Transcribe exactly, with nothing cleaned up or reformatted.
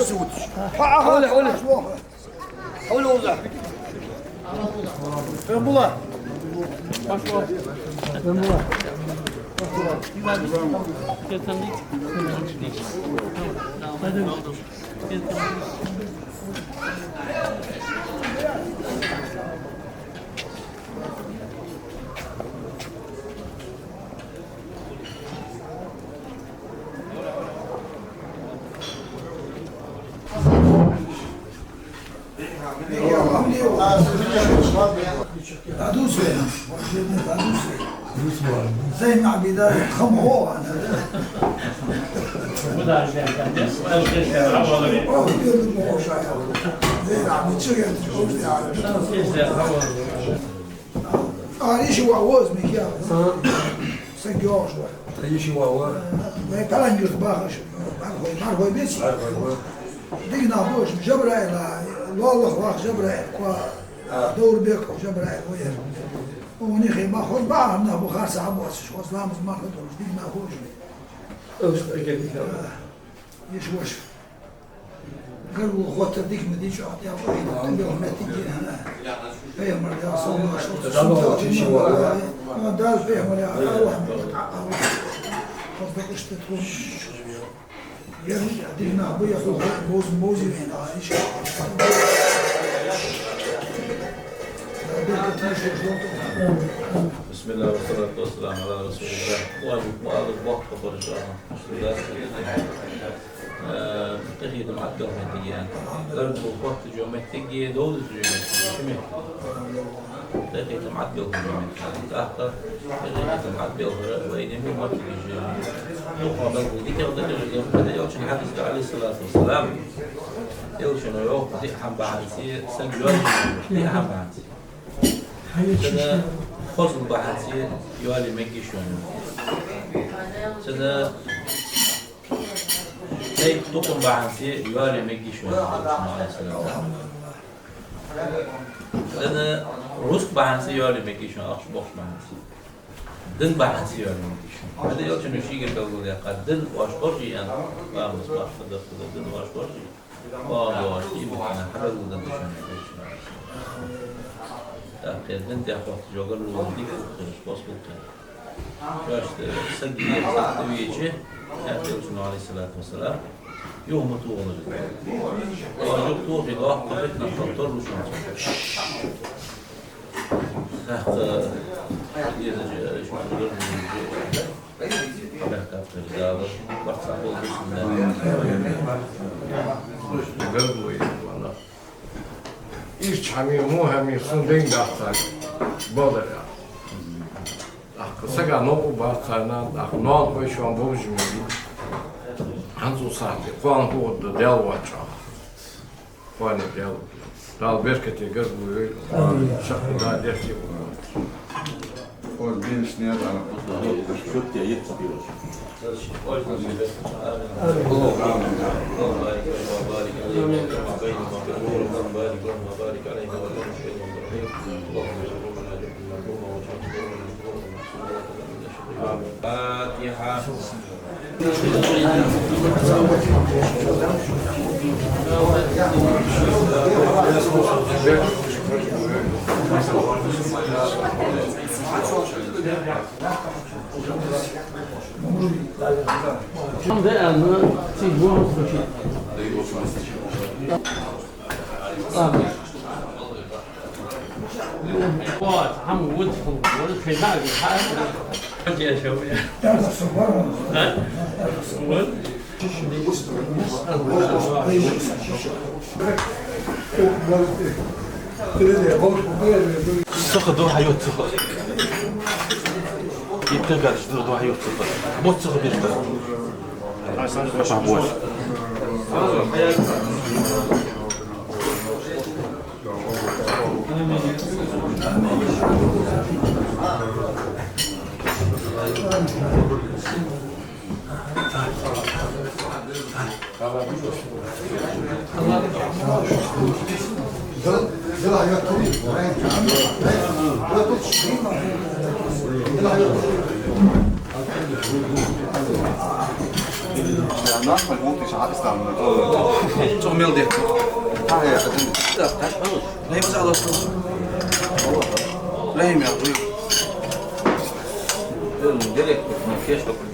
Хьо, хьо, хьо, хьо. Хьо, хьо. Вен була. Вен була. Зайн Ӏабида, хам хо, ана. А, йиша ва воз, Михаил. Са гёж ва. Йиша ва ва. Вай талан юрт бахаш. Мархой, мархой беций. Мархой ва. Дика нах ба уж, Жабраил, лоллах вах Жабраил, кхо, Доврбеков Жабраил ва ер. Уни хи ма хор ба, амна бу харса хьабоацаш, хос ламаз марха долаш, дика нах ба уж. Йиша воша. Гаргало хоттар дика ма дий, чӀоагӀа тӀехьа вахийта, тӀехьа моттиг я хьона. Пайхамар, Даьла салам-моаршал хилда цунна, Дала пайхамар, Аллахӏ, Аллахӏ. Хоза дакъашта тхо. Ер дика нах ба, я хо, боз, бози вена, а, йиша. Беркат йиша, йиша. بسم الله والصلاة والسلام على رسول الله. Ва алейкум, ва алейкум, ва алейкум. Э, къахетам Ӏадбелха моттиг я. Гаргало хоттача моттиге, довзача моттиге, ши моттиг. Къахетам Ӏадбелха моттиг. ТӀаккха къахетам Ӏадбелхар вай дина моттигаш я. Дукха белгала дикагӀа да, Элчан хьадис да, عليه الصلاة والسلام. Элчано йоах, диъ хӀама бахьанца саг йоалае мегаш, диъ хӀама бахьанца. Цудухьа хозал бахьанца йоалае мегаш шоана. Цудухьа Ай, тукхам бахьанца йоалае мегаш шоана, Элчано, عليه الصلاة والسلام. Цудухьа рузкъа бахьанца йоалае мегаш шоана, ахча бохча бахьанца. Дин бахьанца йоалае мегаш шоана. ХӀаьта Элчано шийгара белгалдаьккхад, дин оаш хоржий аьнна, ламаз, марха, садакъа, дин оаш хоржий. Оаш, иман хьабелгалдаьд шоана, Элчано. ТӀаккха дин тӀа хотташ йоагар лула дика хургхилаш, хоза хургхилаш. Шоашта саг ве, саг тӀавеча, аьннад Элчано, عليه الصلاة والسلام, юха ма тохалаш. Оаш юха тохе, доккха фитна хилар тарлу шоана. ТӀаккха дезача, шоана гаргало дезача, баркат хилда Дала, барт цхьа болба сунна. Гаргало еза вана. Ирча хӀамеи, во хӀамеи сона дайна дац цар, бадар яц. ТӀаккха сага новкъа бац царна, тӀаккха ноанахой шоана бовзаш ма бий. ХӀанз цу сахьате кхоана хургда Даьла воацача. Кхоана Даьла. Дала беркате гаргало йойла. Амин. Шаккха да дерте. Ой, бинаш не дана. Шутте йитта бираш. الفاتحة. Саха ду хьайоццаха. Итта гадж ду хьайоццаха. Боццаха бирта. Пахбош. Нахмал гултиш хьа ислам. ЦӀогӀа мел дехка. Хьа, я, один. Да, да. Рахим, пожалуйста. Рахим, я, вы. Директор, ну, кеш такой.